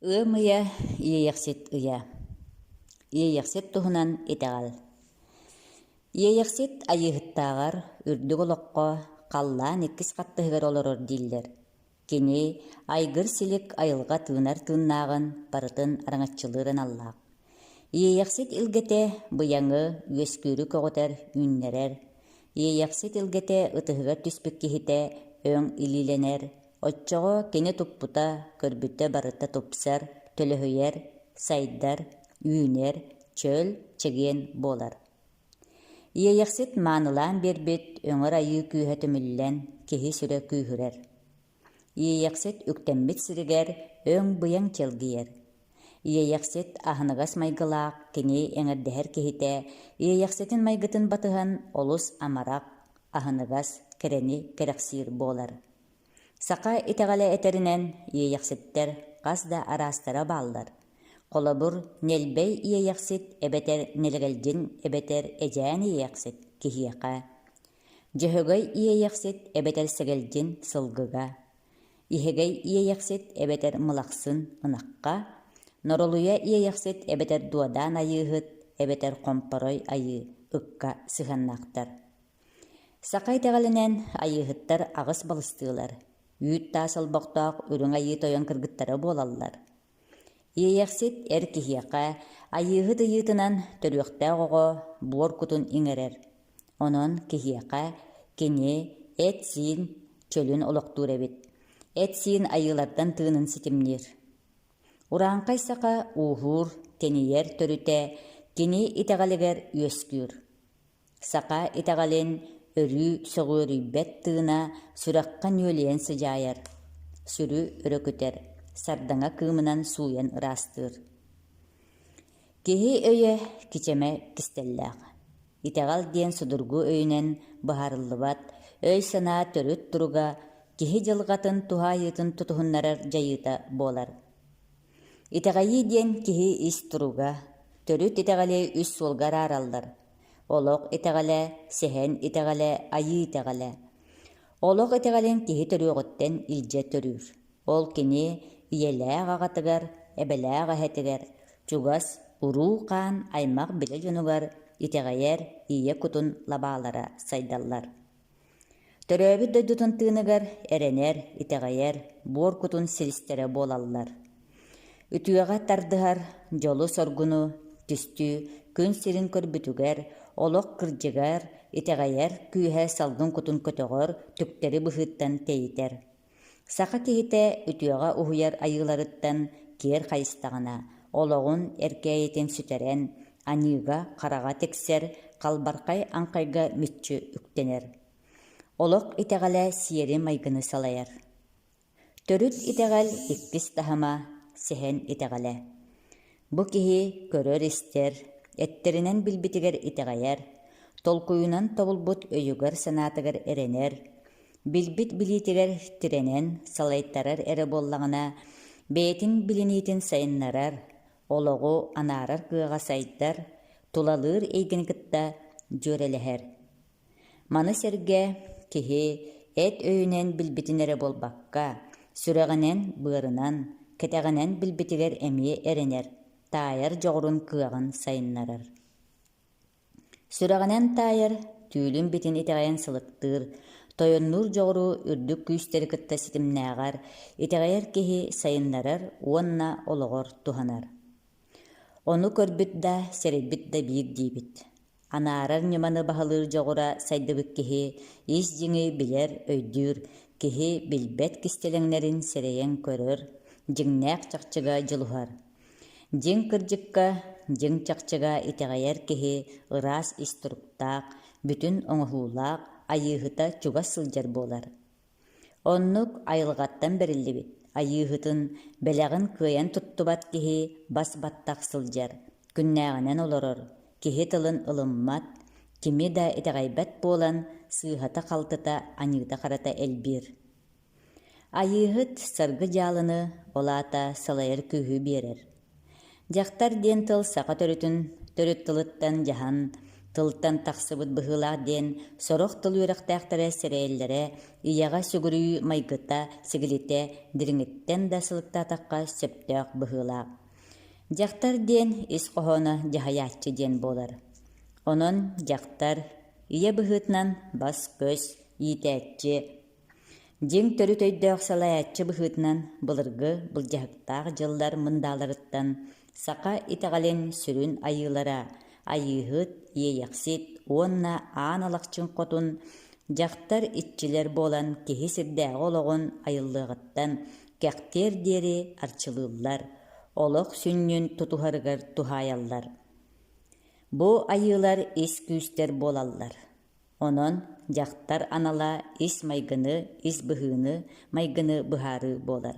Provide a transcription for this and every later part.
Ыам ыйа Иэйэхсит ыйа. Иэйэхсит туһунан итэҕэл. Иэйэхсит Айыыһыттааҕар үрдүк олоххо халлаан иккис хаттыһыгар олорор дииллэр. Кини айгыр-силик айылҕа тыынар тыыннааҕын барытын араҥаччылыыр аналлаах. Иэйэхсит илгэтэ быйаҥы, үөскүүрү көҕүтэр, үүннэрэр. Иэйэхсит илгэтэ ытыһыгар түспүт киһитэ өҥ илиилэнэр, Оччоҕо кини туппута, көрбүтэ барыта тупсар, төлөһүйэр, сайдар, үүнэр, чөл, чэгиэн буолар. Иэйэхсит маанылаан биэрбит өҥөр айыы күүһэ түмүллэн, киһи сүрэ күүһүрэр. Иэйэхсит үктэммит сиригэр өҥ-быйаҥ чэлгийэр. Иэйэхсит аһыныгас майгылаах кини эҥэрдэһэр киһитэ Иэйэхситин майгытын батыһан олус амарах, аһыныгас, кэрэни кэрэхсиир буолар. Саха итэҕэлэ этэринэн, иэйэхситтэр хас да араастара бааллар. Холобур, нэлбэй иэйэхсит эбэтэр нэлэгэлдьин эбэтэр эдьээн иэйэхсит киһиэхэ, дьөһөгөй иэйэхсит эбэтэр сэгэлдьин сылгыга, иһэгэй иэйэхсит эбэтэр мылахсын ынахха, норолуйа иэйэхсит эбэтэр дуодаан айыыһыт эбэтэр хомпорой айыы ыкка сыһыаннаахтар. Саха итэҕэлинэн айыыһыттар аҕыс балыстыылар, үүт-таас олбохтоох үрүҥ айыы тойон кыргыттара буолаллар. Иэйэхсит эр киһиэхэ айыыһыт ыйыытынан төрүөхтээх оҕо буор кутун иҥэрэр. Онон киһиэхэ кини эт-сиин чөлүн олохтуур эбит. Эт-сиин айыылартан тыынын ситимниир. Урааҥхай саха ууһуур, тэнийэр төрүтэ кини итэҕэлигэр үөскүүр. Саха итэҕэлин өрүү сөҕүөрүйбэт тыына сүрэххэ нүөлүйэн сыдьаайар, сүрү өрөкүтэр, сардаҥа кыымынан сууйан ыраастыыр. Киһи өйө кичэмэ кистэллээх. Итэҕэл диэн судургу өйүнэн быһаарыллыбат өй-санаа төрүт туруга киһи дьылҕатын туһаайыытын тутуһуннарар дьайыыта буолар. Итэҕэйии диэн киһи ис туруга, төрүт итэҕэли үс суолга араараллар: олох итэҕэлэ, сэһэн итэҕэлэ, айыы итэҕэлэ. Олох итэҕэлин киһи төрүөҕүттэн илдьэ төрүүр. Ол кини ийэлээх аҕатыгар, эбэлээх эһэтигэр, чугас уруу-хаан аймах билэ дьонугар итэҕэйэр ийэ кутун лабаалара сайдаллар. Төрөөбүт дойдутун тыыныгар эрэнэр, итэҕэйэр, буор кутун силистэрэ буолаллар. Үтүөҕэ тардыһар дьолу-соргуну түстүү күн сирин көрбүтүгэр, олох кырдьыгар, итэҕэйэр күүһэ салгын кутун көтөҕөр, түктэри быһыыттан тэйитэр. Саха киһитэ үтүөҕэ уһуйар айыыларыттан киэр хайыстаҕына, олоҕун эркээйитин сүтэрэн, аньыыга-хараҕа тиксэр, халбархай аҥхайга мүччү үктэнэр. Олох итэҕэлэ сиэри-майгыны салайар. Төрүт итэҕэл иккис таһыма сэһэн итэҕэлэ. Бу киһи көрөр-истэр, эттэринэн билбитигэр итэҕэйэр, толкуйунан тобулбут өйүгэр-санаатыгар эрэнэр, билбит билиитигэр тирэнэн салайтарар эрэ буоллаҕына, бэйэтин билиниитин сайыннарар, олоҕу анаарар кыаҕа сайдар, тулалыыр эйгэни кытта дьүөрэлэһэр. Маны сэргэ киһи эт өйүнэн билбитин эрэ буолбакка, сүрэҕинэн, быарынан, кэтэҕинэн билбитигэр эмиэ эрэнэр, таайар дьоҕурун кыаҕын сайыннарар. Сүрэҕинэн таайар, түүлүн битин итэҕэйэн сылыктыыр, тойоннуур дьоҕуру үрдүк күүстэри кытта ситимнээҕэр итэҕэйэр киһи сайыннарар уонна олоҕор туһанар. Ону көрбүт да, сэрэйбит да биир диибит. Анаарар ньыманы баһылыыр дьоҕура сайдыбыт киһи ис дьиҥи билэр, өйдүүр, киһи билбэт кистэлэҥнэрин сэрэйэн көрөр, дьиҥнээх чахчыга дьулуһар. Дьиҥ кырдьыкка, дьиҥ чахчыга итэҕэйэр киһи ыраас ис туруктаах, бүтүн оҥоһуулаах, айыыһыта чугас сылдьар буолар. Оннук айылҕаттан бэриллибит айыыһытын бэлэҕин кыайан туттубат киһи бас-баттах сылдьар, күннээҕинэн олорор, киһи тылын ылыммат, кими да итэҕэйбэт буолан сыыһата-халтыта, аньыыта-харата элбиир. Айыыһыт саргы дьаалыны, ол аата салайар күүһү биэрэр. Дьахтар диэн тыл саха төрүтүн төрүт тылыттан дьаһан, Тылтан тахсыбыт быһыылаах диэн сорох тыл үөрэхтээхтэрэ сэрэйэллэрэ ийэҕэ сүгүрүйүү майгыта, сигилитэ дириҥиттэн да сылыктаатахха сөптөөх быһыылаах. Дьахтар диэн ис хоһооно дьаһайааччы диэн буолар. Онон дьахтар ийэ быһыытынан бас-көс, иитээччи, Дьиҥ төрүт өйдөөх салайааччы быһыытынан былыргы былдьаһыктаах дьыллар мындааларыттан саха итэҕэлин сүрүн айыылара Айыыһыт, Иэйэхсит уонна Аан Алахчын Хотун дьахтар иччилэр буолан киһи сирдээҕи олоҕун айыллыаҕыттан кэхтиэр диэри арчылыыллар, олох сүнньүн тутуһарыгар туһаайаллар. Бу айыылар ис күүстэр буолаллар. Онон дьахтар анала ис майгыны, ис быһыыны, майгыны быһаарыы буолар.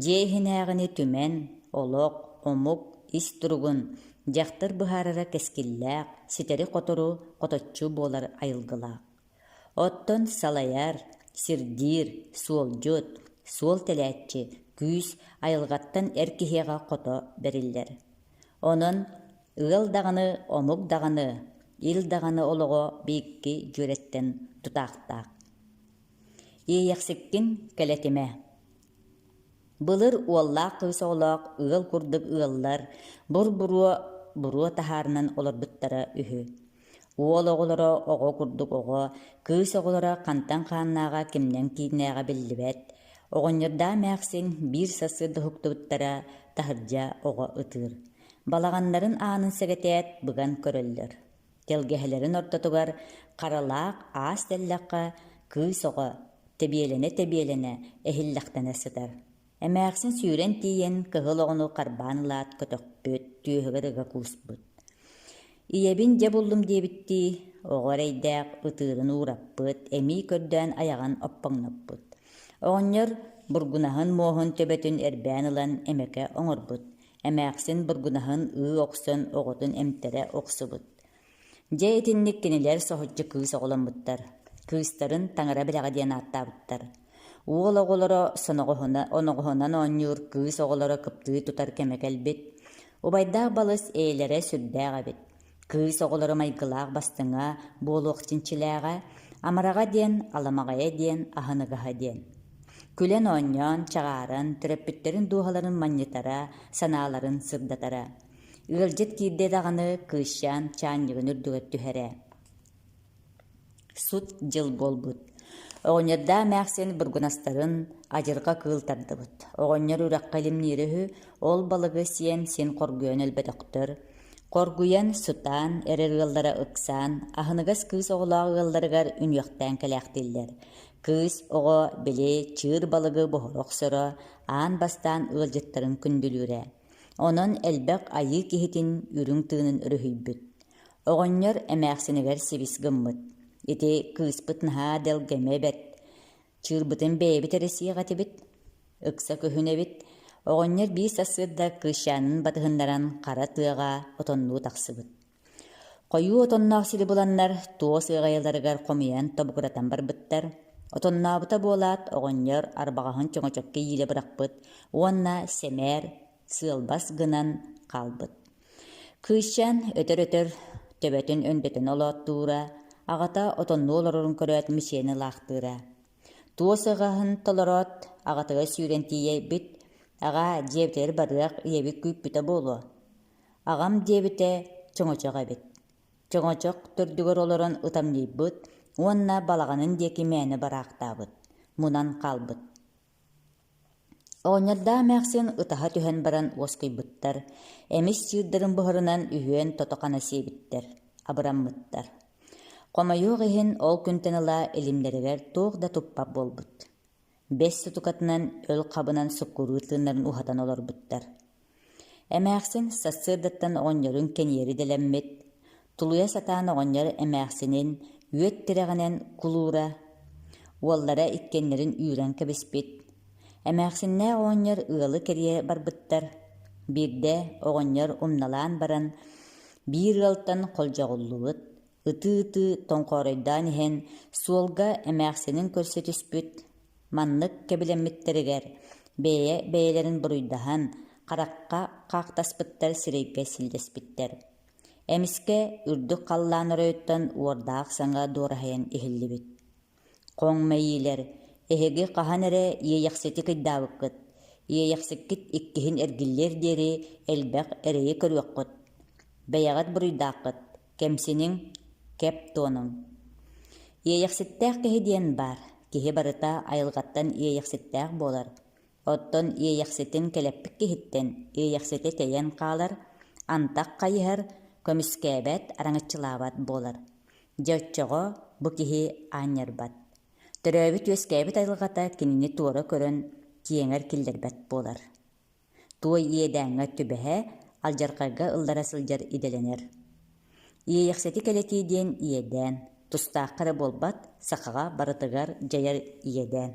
Дьиэ иһинээҕини түмэн, олох, омук ис туругун дьахтар быһаарара кэскиллээх, ситэри-хотору хоточчу буолар айылгылаах. Оттон салайар, сирдиир, суолдьут, суол тэлээччи күүс айылҕаттан эр киһиэхэ хото бэриллэр. Онон ыал даҕаны, омук даҕаны, ил даҕаны олоҕо биикки дьүөрэттэн тутаахтаах. Иэйэхсиккин кэлэтимэ. Былыр уоллаах кыыс оҕолоох ыал курдук ыаллар бур-буруо буруо таһаарынан олорбуттара үһү. Уол оҕолоро оҕо курдук оҕо, кыыс оҕолоро хантан хааннааҕа кимнэн кииннээҕэ биллибэт. Оҕонньордоох эмээхсин биир сарсыарда уһуктубуттара таһырдьа оҕо ытыыр. Балаҕаннарын аанын сэгэтээт быган көрөллөр. Тэлгэһэлэрин ортотугар харалаах аас тэллэххэ кыыс оҕо тэбиэлэнэ-тэбиэлэнэ эһиллэхтэнэ сытар. Эмээхсин сүүрэн тиийэн кыһыл оҕону харбаан ылаат көтөхпүт, түөһүгэр ыга кууспут. Ийэбин дьэ буллум диэбиттии, оҕо эрэйдээх ытыырын уураппыт, эмиий көрдөөн айаҕын оппоҥноппут. Оҕонньор бургунаһын муоһун төбөтүн эрбээн ылан эмэкэ оҥорбут. Эмээхсин бургунаһын ыы охсон оҕотун эмтэрэ охсубут. Дьэ итинник кинилэр соһуччу кыыс оҕоломмуттар. Кыыстарын таҥара бэлэҕэ диэн ааттаабыттар. Уол оҕолоро соноҕоһуна, оноҕоһунан оонньуур, кыыс оҕолоро кыптыы тутар кэмэ кэлбит. Убайдаах балыс эйэлэрэ сүрдээх эбит. Кыыс оҕолоро майгылаах бастыҥа, буолуох чинчилээҕэ, амараҕа диэн, аламаҕайа диэн, аһыныгаһа диэн. Күлэн оонньоон, чаҕааран, төрөппүттэрин дууһаларын манньытара, санааларын сырдатара. Ыалдьыт киирдэ даҕаны кыысчаан чаанньыгын үрдүгэр түһэрэ. Сут дьыл буолбут. Оҕонньордоох эмээхсин бургунастарын адьырҕа кыыл тардыбыт. Оҕонньор үрэххэ илимниирэ үһү, ол балыгы сиэн син хоргуйан өлбөтөхтөр. Хоргуйан, сутаан, эрэр ыаллара ыксаан, аһыныгас кыыс оҕолоох ыалларыгар үнүөхтээн кэлээхтииллэр. Кыыс оҕо, били, чыыр балыгы буһара охсоро, аан бастаан ыалдьыттарын күндүлүүрэ. Онон элбэх айыы киһитин үрүҥ тыынын өрүһүйбүт. Оҕонньор эмээхсинигэр сибис гыммыт. Ити кыыспыт наһаа дэлгэмэ бэрт. Чыырбытын бэйэбит эрэ сиэх этибит. Ыкса күһүн эбит. Оҕонньор биир сарсыарда кыысчаанын батыһыннаран хара тыаҕа отоннуу тахсыбыт. Хойуу отонноох сири буланнар, туос ыаҕайаларыгар хомуйан тобугуратан барбыттар. Отоннообута буолаат, оҕонньор арбаҕаһын чөҥөчөккө иилэ бырахпыт уонна сэмээр сыалбас гынан хаалбыт. Кыысчаан өтөр-өтөр төбөтүн өндөтөн олооттуура, аҕата отоннуу олорорун көрөөт мичийэн ылаахтыыра. Туос ыаҕаһын толороот, аҕатыгар сүүрэн тиийэйбит, «Аҕаа, дьиэбитигэр барыах, ийэбит күүппүтэ буолуо» Аҕам диэбитэ чоҥочох эбит. Чоҥочох төрдүгэр олорон ытамньыйбыт уонна балаҕанын диэки мээнэ бараахтаабыт, мунан хаалбыт. Оҕонньордоох эмээхсин ытаһа түһэн баран уоскуйбуттар, эмис чыырдарын буһарынан үһүөн тото-хана сиэбиттэр, абыраммыттар. Хомойуох иһин, ол күнтэн ыла илимнэригэр туох да туппат буолбут. Бэс сутукатынан өл хабынан суккуруу тыыннарын уһатан олорбуттар. Эмээхсин сарсыардаттан оҕонньорун кэнийэри дэлэммит, тулуйа сатаан оҕонньор эмээхсинин үөт тирэҕинэн кулуура, уоллара иккиэннэрин үүрэн кэбиспит. Эмээхсиннээх оҕонньор ыалы кэрийэ барбыттар. Биирдэ оҕонньор умналаан баран биир ыалтан холдьоҕуллубут, Ытыы-ытыы тоҥхооройдоон иһэн суолга эмээхсинин көрсө түспүт, маннык кэбилэммиттэригэр бэйэ бэйэлэрин буруйдаһан, харахха хаахтаспыттар сирэйгэ силлэспиттэр. Эмискэ үрдүк халлаан оройуттан уордаах саҥа дуораһыйан иһиллибит. Хоҥ мэйиилэр, эһиги хаһан эрэ Иэйэхсити кыйдаабыккыт, Иэйэхсиккит иккиһин эргиллиэр диэри элбэх эрэйи көрүөххүт. Бэйэҕит буруйдааххыт, кэмсиниҥ, кэп туонуҥ. Иэйэхситтээх киһи диэн баар, киһи барыта айылҕаттан иэйэхситтээх буолар. Оттон иэйэхситин кэлэппит киһиттэн иэйэхситэ тэйэн хаалар, антах хайыһар, көмүскээбэт, араҥаччылаабат буолар. Дьэ оччоҕо бу киһи аанньарбат. Төрөөбүт-үөскээбит айылҕата кинини туора көрөн киэҥэр киллэрбэт буолар. Туой иэдээҥҥэ түбэһэ, алдьархайга ыллара сылдьар идэлэнэр. Иэйэхсити кэлэтии диэн иэдээн, тустаахха эрэ буолбат, сахаҕа барытыгар дьайар иэдээн.